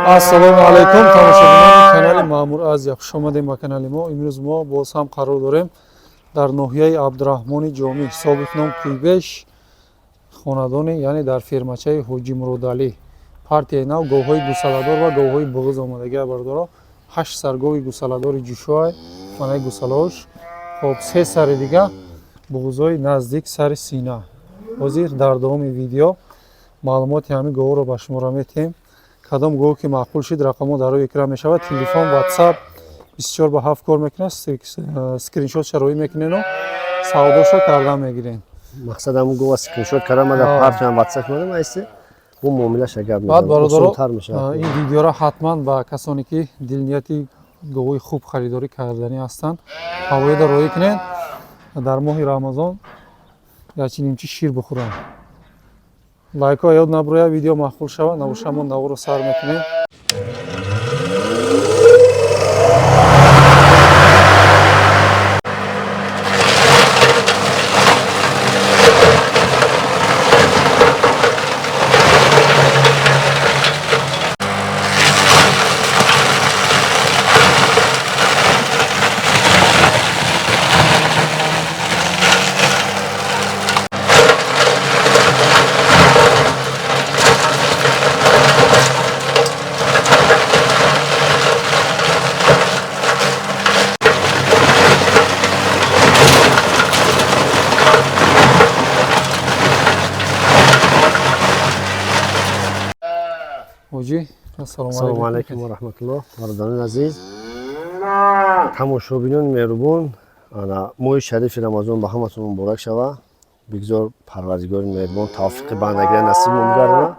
Ассалому алайкум, тамошобинони канали Маъмур Азия, хуш омадем ба канали мо. Имрӯз мо боз ҳам қарор дорем дар ноҳияи Абдураҳмони Ҷомӣ, собиқ ном Куйбеш, хонадони, яъне дар фермачаи Ҳоҷи Муродалӣ. Партияи нав говҳои гусаладор ва говҳои буғуз омадагия, бардоро. Ҳашт сар гови гусаладори ҷушоай, манаи гусалаош. Хоб, се сари дига буғузҳои наздик сари сина. Ҳозир дар давоми видео маълумоти ҳамин говҳоро ба шуморо метиҳем. Кадом гов ки маъқул шид, рақамҳо дар рӯи экран мешавад. Телефон, ватсап 24 ба 7 кор мекунад. Скриншот шароӣ мекунену савдоша карда мегирем. Мақсад ҳамун гова скриншот кардам, ада партиям ватсап кардам, айси бо муомилаша гап баъд мезанам. Бародаро, Осонтар мешавад. Ин видеоро ҳатман ба касоне ки дилнияти говҳои хуб харидорӣ карданӣ ҳастанд, ҳавоида роӣ кунед, дар моҳи Рамазон ячинимчи шир бихӯранд. Лайкҳо ёд набурояд, видео маъқул шавад. Набоша, мо наворо сар мекунем. Ҳоҷӣ, ассалому Ассалому алайкум. алайкум ва раҳматуллоҳ. Бародарони азиз, тамошобинони меҳрубон, ана моҳи шарифи Рамазон ба ҳаматон муборак шава. Бигзор Парвардигори меҳрубон тавфиқи бандагиро насибмон бигардона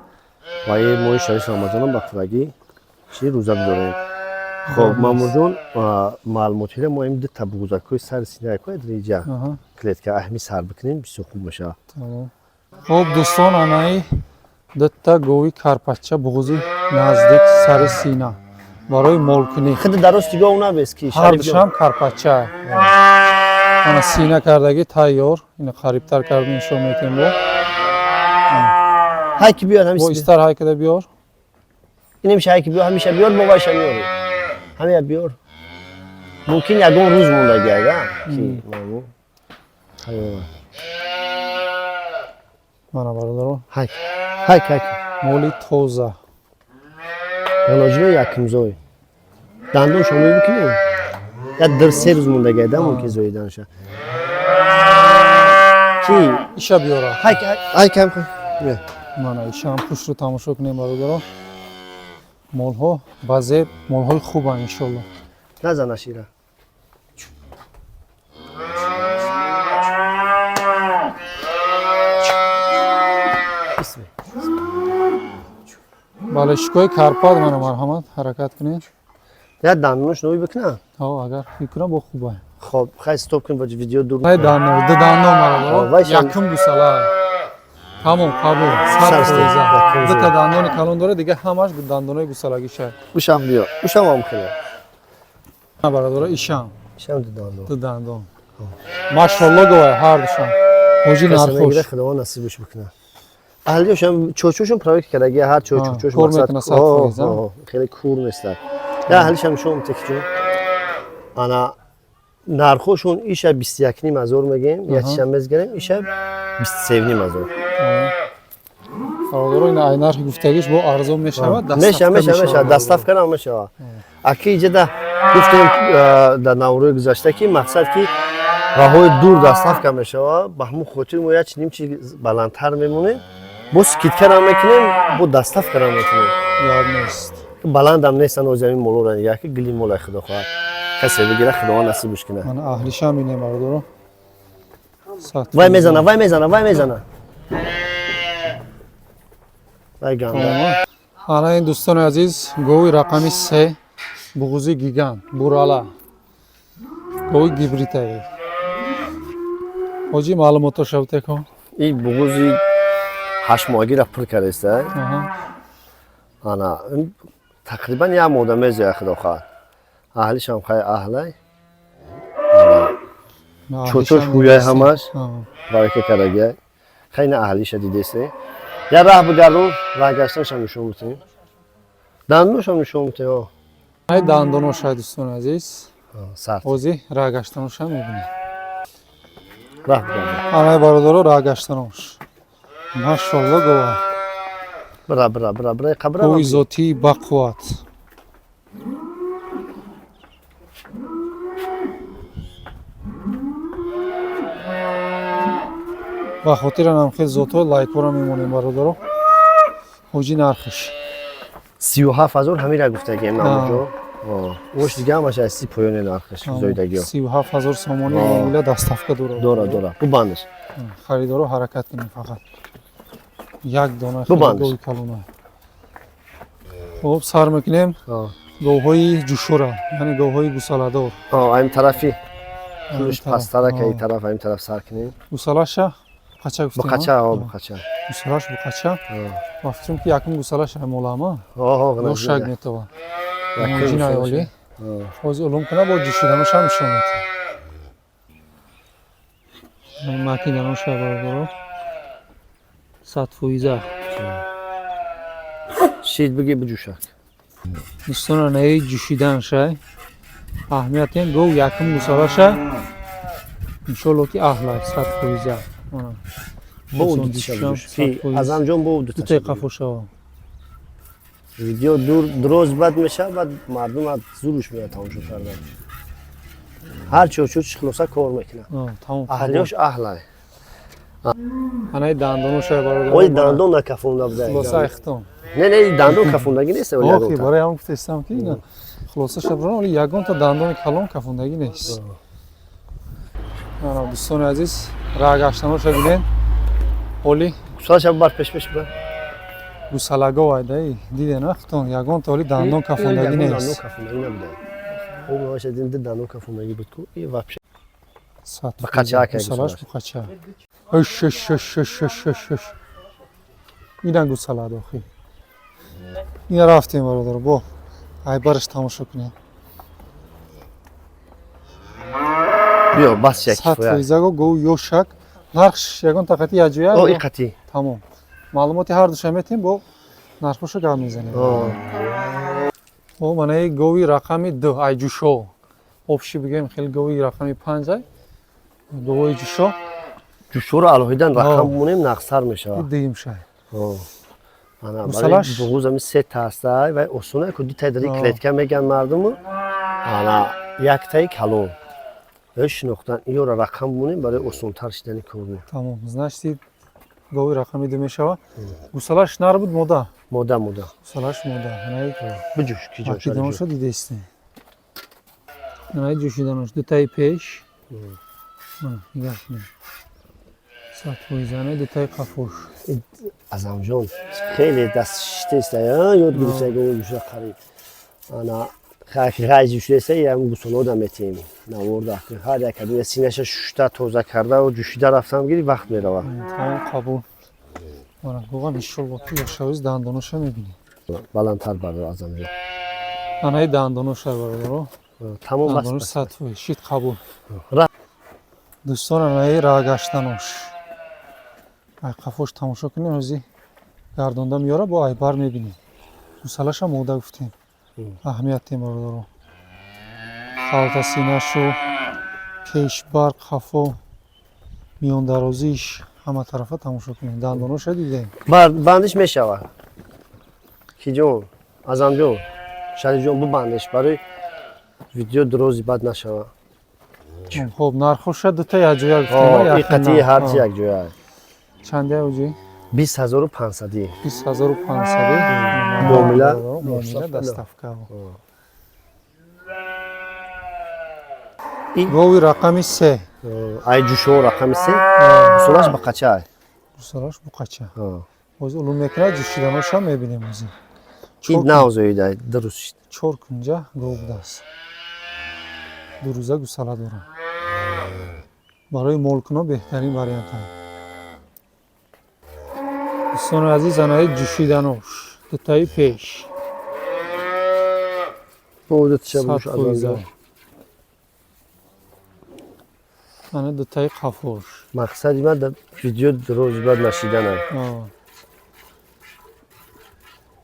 ва ин моҳи шарифи Рамазонам ба пуррагӣ чӣ рӯза бидорем. Хоб, Мамурҷон, маълумотҳоро мо им дута буғузакҳои сари синаякҳои риҷа клетка аҳми сар бикунем, бисёр хуб мешавад. Тамом. Хоб, дӯстон, анаи дутта гови карпача, буғузи наздик сари сина барои молкунӣ. Худи дароз тигов набес ки. Ҳардушам карпача, ана сина кардагӣ тайёр. Ина қарибтар карда нишон метиҳем бо. Ҳай ки биёр. Бо Ҳамис истар ҳай када биёр. Инем ҳай ки биёр, ҳамеша биёр, мо вайша меёрем. Ҳамия биёр. Мумкин ягон рӯз мондаги ага ки маму тайёр. Мана, бародаро. Ҳай ҳай ҳай. Моли тоза. Галоҷино якумзой. Дандон шоно бикунем. Я дар се рӯз мондаги да мумкин зоиданша. Ки Иша биёра. Ҳай ҳай кам. Мана ишаам пуштро тамошо кунем, бародаро. Молҳо ба зеб, молҳои хубанд, иншолло. Назан ашира. Бисми. Бале, шикои карпат, мана, марҳамат, ҳаракат кунед. Я дандонаш нови бикунам. Ҳо, агар мекунам, бо хуба. Хоб, хай, стоп кун, видео дур. Най, дандон, ду дандон, бародаро. Вай шам- Якум гусала. Тамом, қабул, сад Сар фоиза. якум Дута зо. дандони калон дора, дига ҳамаш дандонои гусалагиша. Ушам биё. Ушам ҳам хеле. На, бародаро, ишам Ишам ду дандон. Ду дандон, машолло, говай ҳардушам. Ҳоҷи, Касе нархош? мегира, Худованд насибаш бикунад. Аҳлиёшам чочошон проект кардаги, ҳар чочош кор мекунад 100%, а? Хеле кур нестад. Я аҳлишам шом текҷон. Ана нархошон иша 21,5 ҳазор мегем, якишам мезгарем, иша 23,5 ҳазор. Бародаро, ин ай нархи гуфтагиш бо арзон мешавад. Меша, меша, меша, доставка нам мешава. Аки иҷада гуфтем дар наврӯи гузашта ки мақсад ки роҳҳои дур доставка мешава, ба ҳамун хотир мо як ним чи баландтар мемонем, бо скидкарам мекунем, бо доставкарам мекунем. Ёд нест. Баландам нестан озами молора нигоҳ ки гили молай, худо хоҳад касе бигира, Худованд насибаш кунад. Мана аҳлишам бинем, бародаро. Сад Вай фоиза. мезана, вай мезана, вай мезана, вай ганда. Тамом. Ана ин, дӯстони азиз, гови рақами се, буғузи гигант бурала, гови гибритаи. Ҳоҷӣ, маълумотро шавтеко. Ин буғузи ҳаштмоҳагиро пур кардаиста. Ана ин тақрибан як мода мезояд, худо хоҳад. Аҳлишам хай аҳлай. Чочош ҳуяй ҳамаш барака кардагиай. Хай, на аҳлиша дидесте. Я раҳ бигардон, раҳ гаштанашам нишон битем. Дандонашам нишон мете. Ай дандоноша, дӯстони азиз. Сарт. Ҳозир раҳгаштаноша мебинем. Раҳ бира. Анай, бародаро, раҳгаштанош. Машолло, гова. Бира, бира, бира, бира, қабра. Гови зотии бақувват. Ба хотир анам хел зотҳо лайкҳоро мемонем, бародаро. Ҳоҷӣ, нархаш? 37 000 ҳамира гуфтагием, намуҷо. Ош дига ҳамаш аз 30 поёни нархаш зоидагиё. 37 000 сомонӣ, муомила, доставка дорад. Дора, дора. Бубандаш. Харидоро ҳаракат кунем, фақат як дона Бубандаш. гови калона. Хуб, сар мекунем говҳои ҷушура, яъне говҳои гусаладор. Айн тарафи пулш пасттара ка, ин тараф, айн тараф сар кунем. Гусалаша буқача гуфтем. Буқача, буқача. Гусалаш буқача. Ба фикрам, ки якум гусалаш молама ё шак метова. Ҷинаи олӣ. Ҳозир улум куна, бо ҷушиданоша нишон метиҳам. Макиданоша, бародаро, 100%. Шид биги, биҷушак. Дӯстон, анаи ҷушиданшай аҳамиятем. Гов якум гусалаша, иншолло, ки аҳлай 100%. Азамҷон, бо дутаи қафо шава. Видео дур дроз бад мешавад, баъд мардум аз зуруш меяд тамошо кардан. Ҳар чо чур хулоса кор мекунад. Аҳлиёш аҳлай. Анаи дандоноша, бародар. Ой, дандон накафонда буда. Хулоса айхтон. Не, не, дандон кафондагӣ нест. Охи, барои ҳам гуфтестам, ки ина хулоса шаброн, оли ягонта дандони калон кафондагӣ нест. Ана, дӯстони азиз, раҳгаштаноша бинед оли. Гусалаша бар, пеш, пеш бар. Гусалагов айдаи диден вақтон ягонта оли дандон кафондагӣ Дандон нест. кафондагӣ набуда. О, ди дандон кафондагӣ буд ку и вообще. 100. Буқача ака. Гусалаш Гусалаш. Буқача. Ш ш ш ш ш ш ш, ина гусалад охи. Ина рафтем, бародар, бо айбараш тамошо кунем. Биё, бас, як 100 кифоя. фоизаго гов ёшак. Нархш ягон тақати яҷоя? О, и қатӣ. Тамом, маълумоти ҳар душа метем, бо нархҳошо гап мезанем. О, манаи гови рақами 2 ай ҷушо. Общий бигӯем, хеле гови рақами 5 ай говои ҷушо. Ҷушоро алоҳидан рақам монем, нақсар мешавад. Дуюм шай. Ана барои Гусалаш? буғуз ами се та ҳастай, вай осона ку, дутаи дари клетка меган мардуму, ана яктаи калон ё шинохтан, иёра рақам монем барои осонтар шидани кор. Тамом, значит, гови рақами 2 мешава. Гусалаш нар буд, мода? Мода, мода. Гусалаш мода. Анаи Биҷуш ки ҷо. Акиданоша дидестем. Анаи ҷӯшиданош, дутаи пеш. Ана, нигоҳ кунед. 100%, анаи дутаи қафош. Азамҷон хеле даст шиштеста, ёд гирифта гови ҷуша қариб. Ана ғайр ҷушидаста, ям гусолода метиҳем наворда. Ҳар як кадом синаша шушта, тоза карда ҷушида рафтам гири, вақт меравад. Тамом, қабул. Ана гоғам, иншолло, ки яшавиз, дандоноша мебинем. Баландтар бар, Азамҷон. Анаи дандоноша, бародаро. Тамом, бас. Дандонош Бас. 100% шид, қабул. Ра. Дӯстон, анаи раҳгаштанош. Ай қафош тамошо кунем, ҳози гардонда меёра, бо айбар мебинем. Гусалаша мода гуфтем. Аҳамият тем, бародаро. Халта синашу, пешбар, қафо, миёндарозиш, ҳама тарафа тамошо кунем. Дандоноша дидем. Бар, бандиш мешавад. Киҷон, Азамҷон, Шарифҷон, бубандиш барои видео дрози бад нашавад. Хоб, нархоша дута якҷоя гуфтем. И қатъи ҳарчи якҷоя. Чандия уҷи? 20 500-ӣ. 20 500-ӣ. Муомила. Муомила, доставка. И- Гови рақами 3. Ай ҷушо рақами 3, гусолаш ба қача ай. Гусалаш буқача. Боз улум мекунад, ҷӯшиданоша мебинем ҳозир. И навзоида дуруст шид. Чор кунҷа гов будааст, 2 рӯза гусала дорам. Барои молкуно беҳтарин вариант аст. Дӯстони азиз, анаи ҷӯшиданош, дутаи пеш. 100%. Ана дутаи қафош. Мақсади ман дар видео дрози бад нашиданам.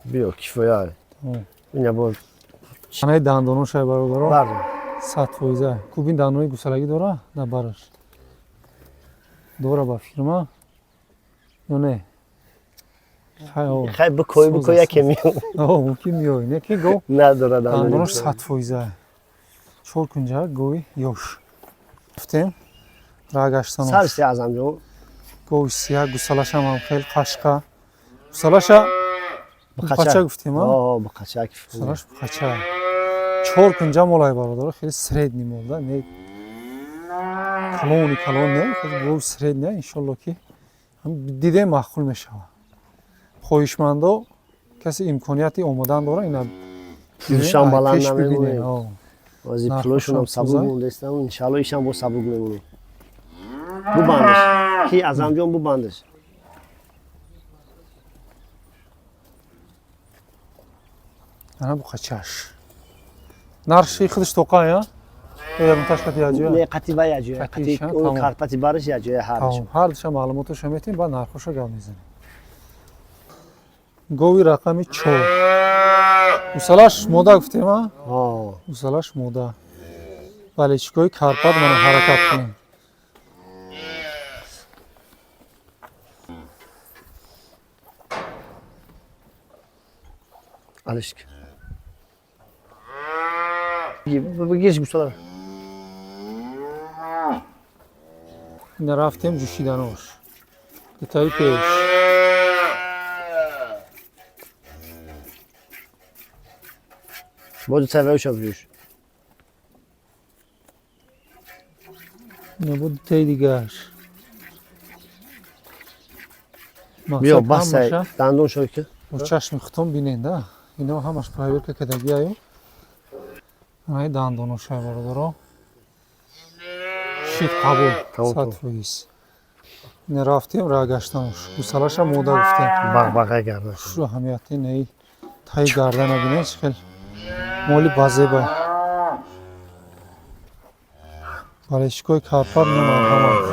Биё, кифоя. Ина боз. Анаи дандоношай, бародаро. 100%. Кубин дандони гусалагӣ дора дар бараш? Дора ба фирма ё не? Хай, бикой, бикой, яке миё. Мумкин миёй, не ки гов надора. Дандонош 100%. Чор кунҷа гови ёш. Гуфтем, рагаштанош. Сар си, Азамҷон. Гови сия, гусалашам ҳам хел қашқа. Гусалаша бухача гуфтем, а? Бухача. Гусалаш бухача. Чор кунҷа молай, бародаро, хеле средний мол да, не калони калон не, хеле гови средний, иншолло ки дидем маъқул мешавад. Хоҳишмандо, касе имконияти омодан дора, ина пулшам баланд намемонем. Ози пулошонам сабук мондестам, иншалло ишам бо сабук мемонам. Бубандаш. Ки Азамҷон, бубандаш. Ана бухачаш. Нархи худаш тоқа я? Ё ягонташ қати яҷоя? Не, қати ба яҷоя. Қати он карпати бараш яҷоя ҳардуш. Ҳардуша маълумотоша метем, баъд нархоша гап мезанем. Гови рақами 4. Гусалаш мода гуфтем, а? Гусалаш мода. Балечкои карпат мана ҳаракат кунем. Алишк. Бигирш гусала. Ина рафтем ҷӯшиданош. Дутаи пеш. Боз дутаи бижӯш. Ина бо дутаи дигааш. Биё, басай, дандон шо ки. Бо чашми худтон бинед, да? Ино ҳамаш проверка кардагиаю. Анаи дандоношай, бародаро. Шит қабул, 100%. Ина рафтем рагаштанош. Гусалаша мода гуфтем. Бағбаға гардан. Шу аҳамияти неи таи гардана бинед, чӣ хел моли базеба. Балешикои карпат не марҳамат.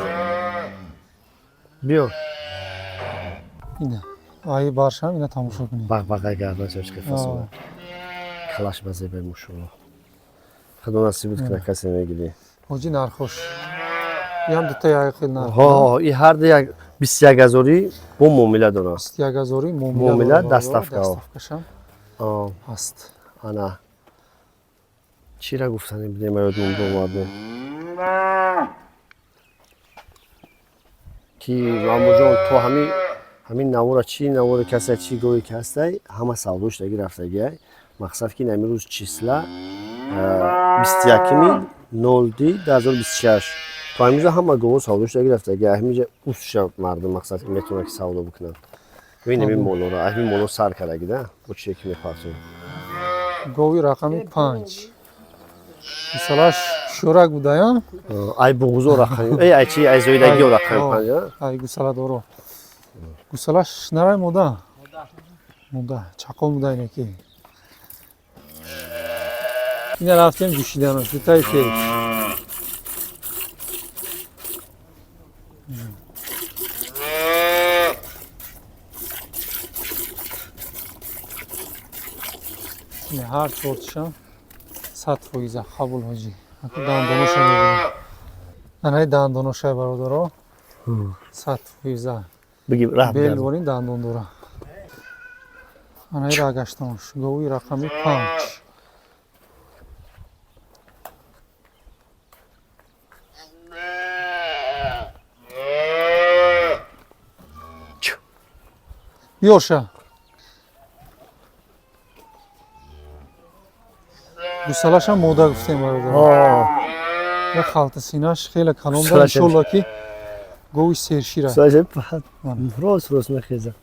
Биё. Ина аи баршам ина тамошо кунед. Бағбаға гардан чӣ хел фасона. Калаш базеба, мошалло. Худо насибат кунад, касе мегири. Ҳоҷи, нархош. Иам дута як хел нарх. Ҳо, и ҳар як 21 ҳазори бо муомила дорад. 21 ҳазори муомила, доставка. Доставкашам ҳаст. Ана. Чира гуфтани бидем, ёдмон бовардем. Ки Мамуҷон, то ҳамин навора, чи навори касе, чи гоҳе ки ҳастай, ҳама савдош даги рафтагиай. Мақсад ки ин рӯз числа 21.02.2026, то ҳаминҷо ҳама гоҳо савдош даги рафтаги. Ҳаминҷа усша мардум мақсад метавонад ки савдо бикунанд. Бибин ҳамин молоро, ҳамин моло сар кардаги да, бо чие ки мепартоем. Гови рақами 5. Гусалаш шӯрак буда, я? Ай буғузо рақами, эй, ай чи, ай зоидагио рақами 5. Ай гусаладоро. Гусалаш нарай мода? Мода. Чақол буда инаки. Ина рафтем ҷӯшиданош, дутаи пеш. Ина ҳар чортишам 100% қабул, ҳоҷӣ. Аку дандоноша мебинем. Анаи дандоношай, бародаро. 100%. Биги раҳ. Белворин дандон дора. Анаи рагаштанош. Гови рақами 5. Биёша. Гусалашам мода гуфтем, бародар. Я халта синаш хеле калон да, иншолло ки гови сершира. Рост рост мехеза.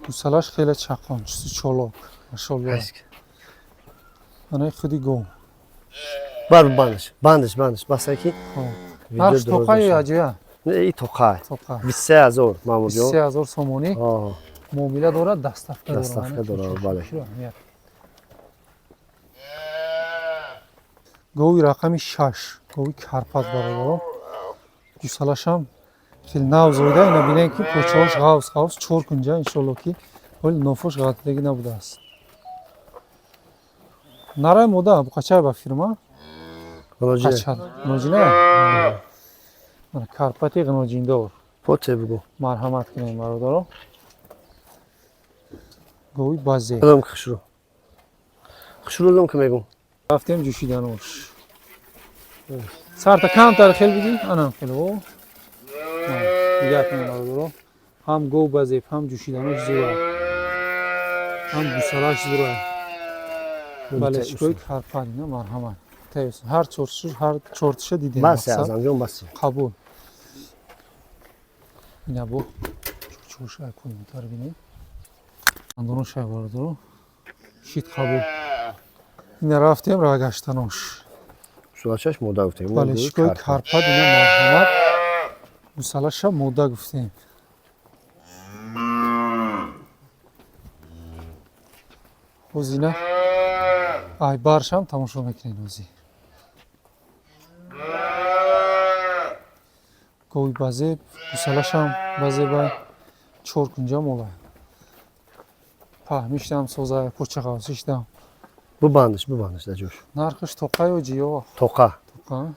Гусалаш хеле чақон, чизи чолок. Машолло. Анаи худи гов. Бар бандаш, бандаш, бандаш. Басай ки. Нарх тоқа ё яҷоя? Не, и тоқа. Тоқа. 23 ҳазор, Мамурҷон. 23 ҳазор сомонӣ. Муомила дорад, доставка дорад. Доставка дорад, бале. Гови рақами 6, гови карпат, бародаро. Гусалашам хеле нав зоида, ина бинем ки почаҳош ғавс ғавс, чор кунҷа, иншолло ки ҳоли нофош ғалтидагӣ набудааст. Нарай мода қачай ба фирма? Ғиноҷина. Карпати ғиноҷиндор. Поте бугу. Марҳамат кунем, бародаро. Гови базе. Кадом хушру? Хушру дом ки мегум. Рафтем ҷӯшиданош. Сарта камтар хел бидӣ? Анам хел. О. Дигар кунем, бародаро. Ҳам гов базеб, ҳам ҷӯшиданош зура. Ҳам гусалаш зура. Бале, шикои карпат, ина марҳамат. Ҳар чортиш, ҳар чортиша дидем. Басе, Азамҷон, басе. Қабул. Ина бо чӯчӯша поинтар бинем. Андоноша, бародаро. Шит, қабул. Ина рафтем роҳгаштанош. Гусалачаш мода гуфтем. Бале, шикои карпат, ина марҳамат. Гусалаша мода гуфтем. Ҳоз ина ай баршам тамошо мекунем ҳози. Гови базеб, гусалашам базебай, чор кунҷа мола. Паҳмиштам созай, пурчақавсиштам. Бубандиш, бубандиш дар ҷош. Нархиш тоқа ё ҷиё? Тоқа. Тоқа.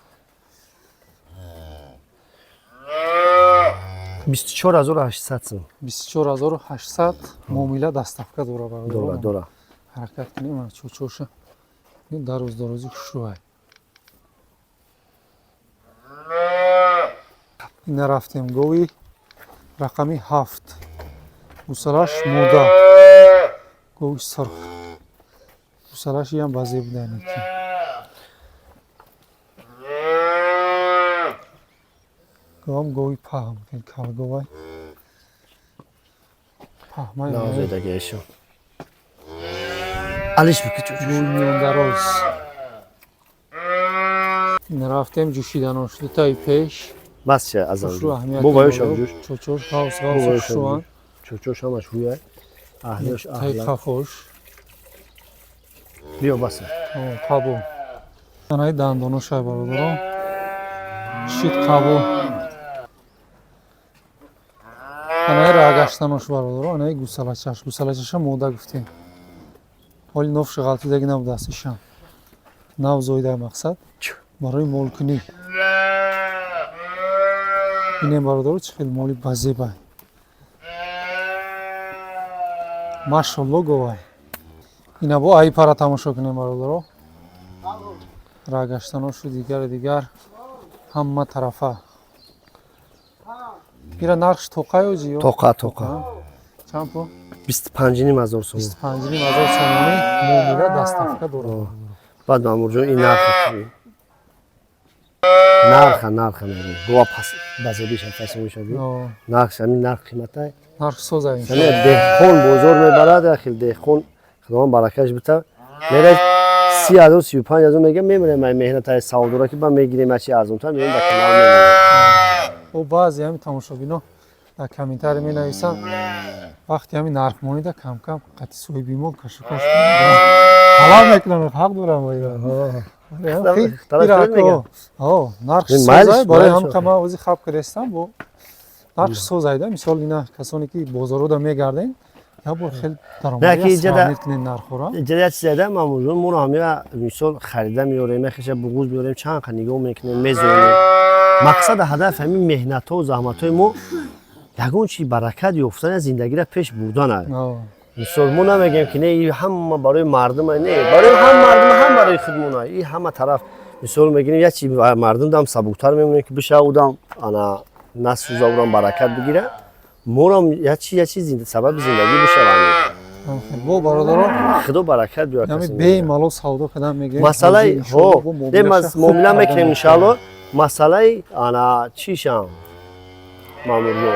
24800 сом. 24800 муомила доставка дора, бародар. Дора, дора. Ҳаракат кунем, ана чӯчоша. Дароз дарози хушрӯай. Ина рафтем гови рақами 7. Гусалаш мода. Гови сурх. Гусалаш иам базе буданики. Говам гови паҳм, хел калговай. Паҳмай. Навзедаги эшо. Алиш бики чӯчӯш. Гови миёндароз. Ина рафтем ҷӯшиданош дутаи пеш. Бас ша, Азамҷон. Бо ваёш ҷӯш. Чӯчош ғавс ғавс хушрӯан. Чӯчош ҳамаш ҳуяй. Аҳлиёш Таи аҳла. Қафош. Биё, баса. Қабул. Анаи дандоношай, бародаро. Шит, қабул. Анаи роҳгаштанош, бародаро, анаи гусалачаш. Гусалачаша мода гуфтем. Ҳоли нофши ғалтидаги набудааст ишам. Нав зоида, мақсад барои молкунӣ. Инем, бародаро, чӣ хел моли базебай. Машолло говай. Ина бо ай пара тамошо кунем, бародаро. Роҳгаштаношу дигару дигар ҳама тарафа. Ира нархш тоқа ё ҷиё? Тоқа, тоқа. Чанд пул? 25 500 сом. 25 500 сомонӣ муомила доставка дорад. Баъд, Маъмурҷон, ин нарха нарха нарха мегӯм. Гова пас базебиша фасомишади. Нарх ҳамин нарх қиматай. Нарх соза. Яъне деҳқон бозор мебарад, як хел деҳқон, Худованд баракаш бита, мерад 30 000, 35 000 мега, мемирем ай меҳнатай савдора ки ба мегирем ачи арзонтар, меем ба канал мемонем. О, баъзе ҳами тамошобино дар комментарий менависанд, вақти ҳами нархмонида камкам қати соҳиби мол кашокаш талаб мекунанд, ҳақ дорам. Нарх созай, барои ҳам ма ози хаб кардастам, бо нарх созайда. Мисол, ина касоне ки бозоруда мегарден, як бор хел даромад кунед нархҳоро. Иҷа як чиз да, Мамурҷон, моро ҳамира мисол харида меорем, яхеша буғуз меорем, чанд қа нигоҳ мекунем, мезонем. Мақсаду ҳадаф ҳамин меҳнатҳо, заҳматҳои мо ягон чи баракат ёфтан, зиндагиро пеш бурдан. Мисол, мо намегӯем ки не, и ҳама барои мардум, не, барои ҳам мардум, ҳам барои худмона. И ҳама тараф мисол мегирем, як чи мардум дам сабуктар мемонем, ки бишавудам ана насӯза, урам баракат бигира, морам як чи сабаби зиндагӣ бишаванд. Бо бародаро, Худо баракат биёрад. Яъне бемалол савдо кардан мегирем. Масъалаи ҳо не, муомила мекунем, иншаалло. Масъалаи ана чишам, Мамурҷон,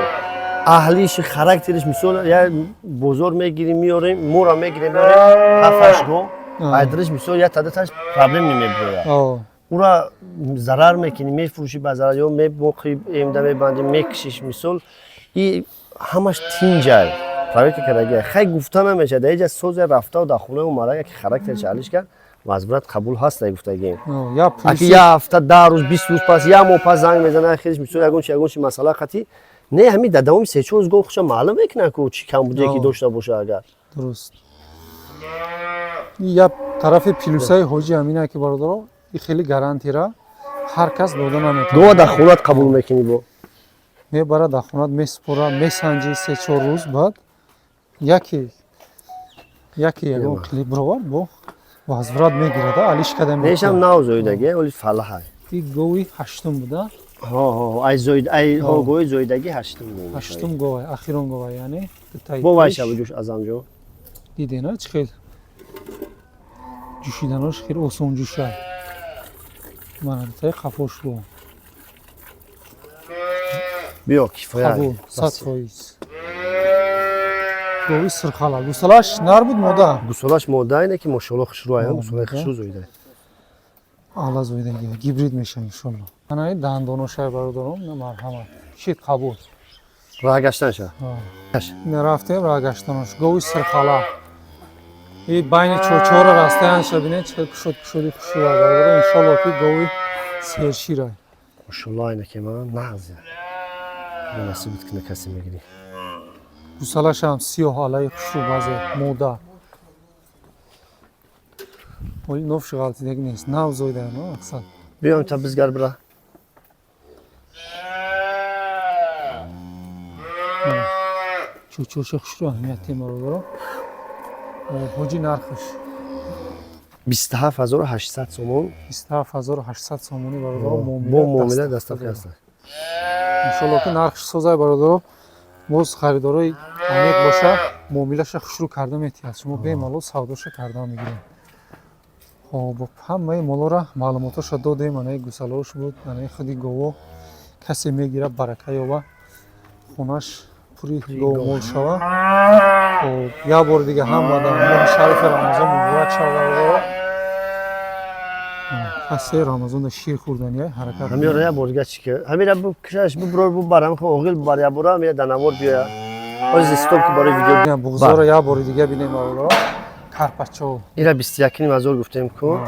аҳлиш, характериш. Мисол, як бозор мегирим, меорем, мора мегирем, меорем ҳафташ го айдриш, мисол, як тадаташ проблем намебирояд, ура зарар мекунӣ, мефурӯшӣ ба зарар ё мебоқӣ, эмда мебандӣ, мекишиш. Мисол, и ҳамаш тинҷай, проверка кардагия, хай, гуфта намешавад. Дар иҷа созе рафтау дар хонаи умара яки характериш алиш кард, вазбрат қабул ҳаст, гуфтагием. Аки як ҳафта, 10 рӯз, 20 рӯз пас, як моҳ пас занг мезанад хелиш, мисол, ягон чи, ягон чи масъала қатӣ не, ҳамин дар давоми 3-4 рӯз гов хуша маълум мекунад, ку чӣ камбудие ки дошта боша агар. Дуруст, я Тарафи плюсаи ҳоҷи ҳамина ки, бародаро, и хеле гарантира ҳар кас дода наметавонад. Гова дар хонат қабул мекунӣ бо. Мебара, дар хонат месупора, месанҷи, 3-4 рӯз баъд яке ягон клип бировард, бо возврат мегирад, алиш када. Нешам нав зоидаги, оли фалаҳай. И гови ҳаштум буда. Ай зоид, ай ҳо, гови зоидаги ҳаштум. Ҳаштум говай, ахирон говай, яъне. Бо вай шава ҷӯш азамҷо. Дидена, чӣ хел ҷӯшиданош, хеле осон ҷӯшай. Мана дутаи қафош бо. Биё, кифоя. Қабул, 100%. Гови сирхала. Гусалаш нар буд, мода? Гусолаш мода, ине ки мошалло хушрӯ ая, гусолаи хушрӯ зоида. Ала зоидаги, гибрид меша, иншолло. Анаи дандоношай, бародарон, марҳамат. Шид, қабул. Роҳ гаштанша. Рафтем роҳ гаштанош. Гови сирхала. И байни чорчора растаянша бинед, чӣ кушод кушоди хушрӯ, бародарон, иншолло ки гови серширай. Мошалло, айна ки ман нағз насибат кина, касе мегирӣ. Гусалашам сиёҳ, алаи хушрӯ, баъзе мода. Оли нофши ғалтидаги нест, нав зоида, мақсад. Биём та бизгар бира. Чӯчӯша хушрӯ, аҳамияти бародаро. Ҳоҷи, нархаш? 27 800 сомон. 27 800 сомонӣ, бародаро. Бо муомила доставка аст. Иншолло ки нархш созай, бародаро, боз харидорои амиқ боша, муомилаша хушрӯ карда метиҳад, шумо бемалол савдоша карда мегиред. Хоб, ҳамаи молора маълумотоша додем. Анаи гусалош буд, анаи худи гово. Касе мегирад, барака ёба, хонаш пури говмол шава. Хоб, як бори дига ҳама дар моҳи шарифи Рамазон муборак шава, бародаро. Касе Рамазонда шир хӯрдания ҳаракат. Ҳамира як бор дига чӣ ки ҳамира кишаш буброр, бубарам, хо оғил бубар, як бора ҳамира дар навор биёя. Ҳози стоп ки барои видео. Буғзоро як бори дига бинем, бародаро, карпачо. Ира 21,5 ҳазор гуфтем ку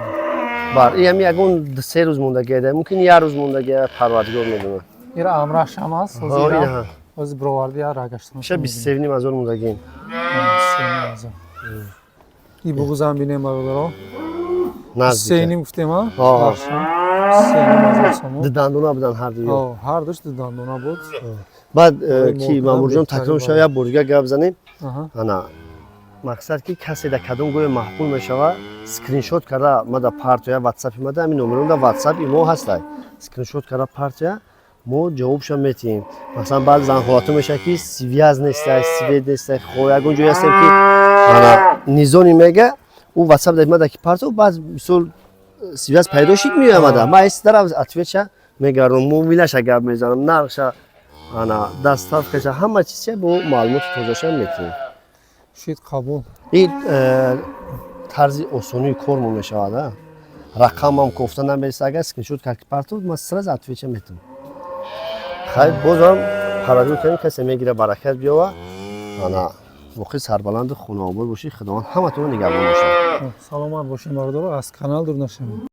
бар и ҳами ягон 2-3 рӯз мондагия, мумкин як рӯз мондагия, парвардигор медонад. Ира амраш ҳам аст. Ҳозир бироварди, я рагаштан. Ша 23,5 ҳазор мондагием. И буғузам бинем, бародаро. 3,5 гуфтем, а? 3,5 ҳазор сомон. Ду дандона будан ҳар ду. Ҳар душ ду дандона буд. Баъд ки Мамурҷон, такрор шава, як бор дига гап занем. Ана мақсад ки касе дар кадом гӯё маъқул мешава, скриншот карда мада партоя ватсапи мада, ҳамин номеронда ватсап имо ҳастай, скриншот карда партоя, мо ҷавобша метиҳем. Масалан, баъзан ҳолатҳо мешавад ки связь нестай, свет нестай, хо ягон ҷое ҳастем ки ана низони мега ӯ ватсап дар мада ки парто, баъд мисол связь пайдо шид, меомада, ма эсдара ответша мегардам, муомилаша гап мезанам, нархша, ана доставкаша, ҳама чизша бо маълумоти тозаша метиҳем. Шид, қабул. Ин тарзи осонии кормон мешавад. Рақамам кофта намереса, агар скриншот кард ки партов, ма сразу ответша метавам. Хайр, бозам парадор кардем, касе мегира, баракат биёва, ана воқеъ сарбаланду хонаобод бошӣ, Худованд ҳаматонро нигаҳбон бошад. Саломат бошем, бародаро, аз канал дур нашавед.